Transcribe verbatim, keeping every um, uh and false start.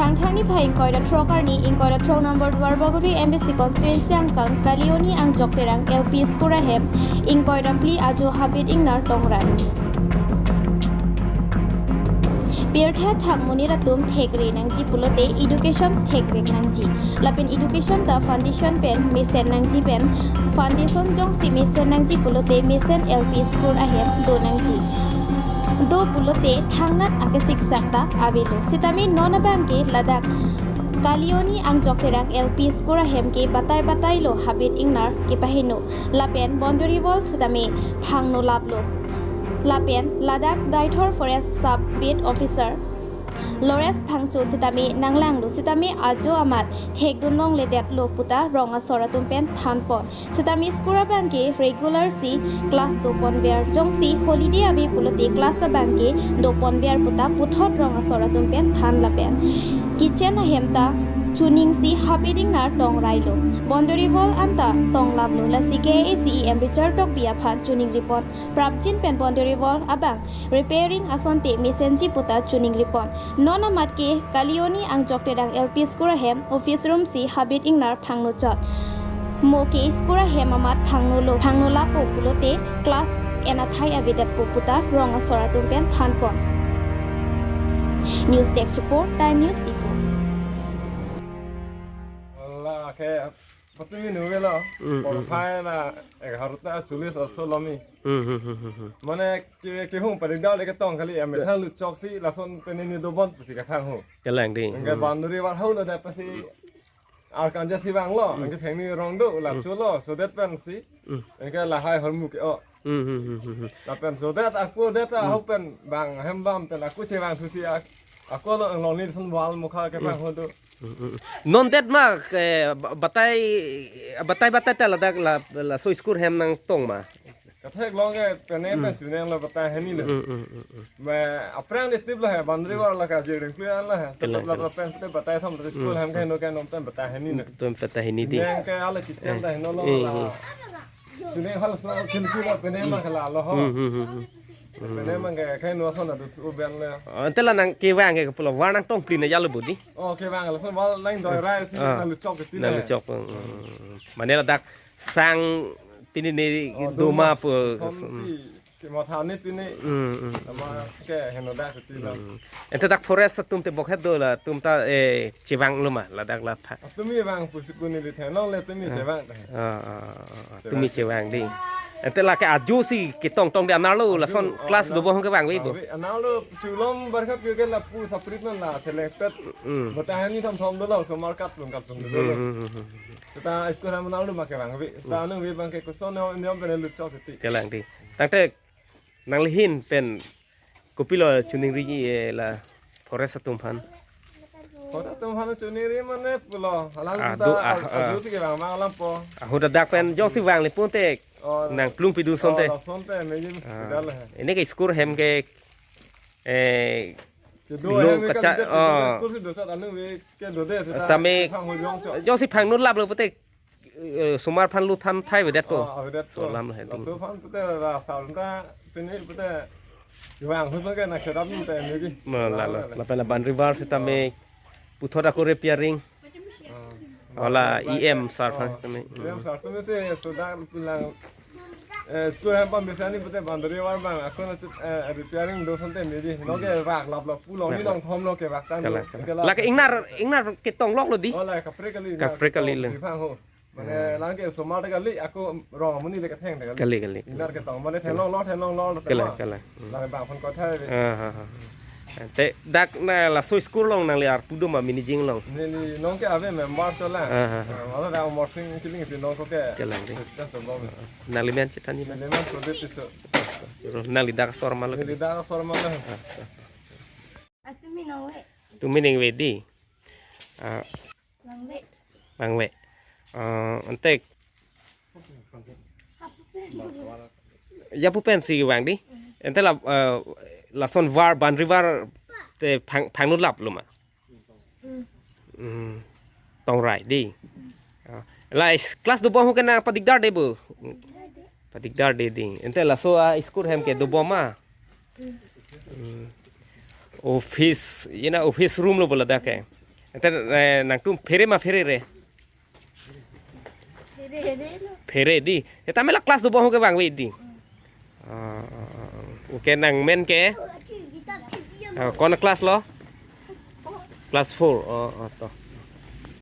Angthang niphai ingkoi ra throk arni ingkoi ra throk number Duarbagori M A C constituency angkang Kalioni Angjok Terang L P School ahem ingkoi ra phli ajo habit ingnar tongrai. Pirthe athak monit atum thekre nangji pulote education thekvek nangji. Lapen education ta foundation pen mesen nangji pen foundation jongsi mesen nangji pulote mesen L P School ahem do nangji. Do pulote thangnat akesiksak ta avelo. Sitame non abangke ladak Kalioni Angjok Terang L P School ahem ke batai batai lo habit ingnar kepaheno. Lapen boundary wall sitame phangno laplo. Lapen ladak Deithor Forest Sub Beat Officer Lawrence Phangcho sitame nanglanglo sitame ajo amat thekdun longledetlo puta rong asor atum pen thanpon. Sitame school abangke regular si class doponver, jongsi holiday ave pulote class abangke doponver puta puthot rong asor atum pen than lapen kitchen ahem ta chuning si habit ingnar tongrailo. Boundary wall anta tonglamlo, lasi K A A C E M Richard Tokbi aphan chuning ripon prapjin pen boundary wall abang repairing asonte mesenji puta chuning ripon. Non amat ke Kalioni Angjok Terang L P School ahem office room si habit ingnar phangno chot. Mo ke school ahem amat phangno lo, phangno lapo pulote class en athai avedetpo puta rong asor atum pen thanpon. News Desk Report, Time News Diphu. Wala, kayak betul ini wala. Hmm, hmm, hmm. Porphai na egarota cholish aso lomi. Hmm, hmm, hmm, hmm, hmm. Mane ke, kehung pada dal ke tong kali ya, methang luchok si lason pen ini dobon pusi kathang ho. Kalang ding. Angke Hmm. boundary wall hau lo da pasi arkan ja si vanglo, Hmm. angke phengni rong do, la Hmm. cholo, so that pen si. Hmm. Angke lahai hormu ke o. Hmm, hmm, hmm, hmm, hmm. Lapen so that ako that Hmm. hau pen bang hem bam pen ako chevang susi ak-, ako lo lonely son wall mukha ke Hmm. bang ho do. Mm, mm, mm. Non det ma, eh, ba-, batai, batai, batai ta ladak la, laso school hem nangtong ma. Kathek long ke pene Hmm. pen chuneng lo batai hini lo. Mm, mm, mm, mm. Ma aphrang de tip lo he, boundary wall la ka je ring pli an lo he. Kela, Step la kela. Pen te batai thom te school Hmm. hem ke no ke nom pen batai hini lo. Tum batai hini di. Chuneng ke ala kitchen Eh. ta hino lo Hmm, la. hmm. Chuneng hal so kin pli lo pene ma kala lo ho. Hmm, hmm, hmm, hmm. Pene ma ke kai no so na du tu ben le. Oh, ante la nangkevang ke pulo, war nangtong pli na jalo budi. Oh, kevang lason wall nang doi rai si Ah. nang luchok ke ti Nang le. luchok, mm, mm, mm. Mane ladak sang pini ni Oh, doma doma. Po. Som si ke mo thani pini. Mm, mm. Ama ke heno dak ke ti lo. Mm. Ante dak forest atum te bokhet do la, tum ta, eh, chevanglo ma, ladak la tha. Tumi vang pusi puni di thenong le tumi Ah. chevang ta. Ah, ah, ah, ah. Chevang. Tumi chevang ding. Ante la ke ajo si ketong tong di anerlo, Ajo, lason ah, class anerlo. Dobo hong kevang we bo. Kevang we. Anerlo chulom barkha pio ke lapu saprit non la selected. Mm. Batai hini thom thom dolo, osomar kaplung kaplung dolo. Mm, mm, mm, mm. Seta school ham anerlo ma kevang we. Seta Mm. anung we bang ke koson niom niom pen luchok ti. Kelang di. Tangte nanglihin pen kopilo chuningri, eh, la forest atum aphan. Forest atum aphan chuningri mane pulo. Alang Ah, ta do, ah, a-, ah. ajo si kevang ma alam po. Ahut dak pen jongsi vanglepo te Oh, nangplung pidun asonte. Oh, asonte, meji Ah. dal he. Ini ke school hem ke, eh, Kedo lo hem ke kacha-, kan oh. School si dosat anu we ke dode seta Tame phang ho jong chok. jongsi phangno laplo pute, eh, osomar aphan lut than thai avedet ko. Oh, avedet ko. So lam he ting. Laso aphan pute la saun ta pini pute vang ho so ke na kerap ni ta meji. Ma la la. Vang la. Lapen la boundary wall sitame puthot ako repairing. Ah. Wala Vang E M ta. sar Oh. aphan tame. E M sar tame si sudah bilang, eh, school hem pam biasa ni pute boundary wall bang. Ako na chut, eh, repairing do asonte meji. No ke vak lap lap pulo ni Vak lap. dong thom lo ke vak tang Kala, do. kala. Kala. Lake ingnar, ingnar ketong loklo di. Oh, la kaprek kali, Kaprek ingnar kali ketong le. si phang ho. Mane Hmm. lang ke osomar ta kali, ako rong amonit le ketheng ta kali. Kali, kali. Ingnar ketong, mane thenglong lo, thenglong lo, Kala, thenglong. kala. Hmm. Lang bang phone ko thai be. Ah, ah, ah. Te dak na laso school along nangli arpu do ma mini jinglong. Neli nong ke ave member chola. Ah, ah, ah. Ah, wala da Amar Sing Killing si nong ko ke. Kala, kala. President chola. Nangli men chethan ji ma. Neli men Pradip Tisso. Nangli dak asor ma lo. Neli dak asor ma lo. Ah, ah. Atumi nang we. Tumi nang we di. Ah. Nang we. Nang we. Ah, ante. Hapu pen. Japu pen si vang di. Ante la, eh, lason wall, boundary wall te phang, phangno laplo ma. Hmm. Hmm. Tongrai di. Ah. La is-, class dobo ho ke nangpadikdar de bo. Padikdar de di. Ante laso a school hem ke dobo ma. Hmm. Office, you know, office room lo bo ladak ke. Te, eh, nangtum phere ma pherere? Phere, phere lo. Phere dei. Te tame la class dobom ahut ke vangve dei. Ah, ah, ah, ah. Oke, nangmen ke? Ah, ko-an class lo? Class four. Oh, oh, to.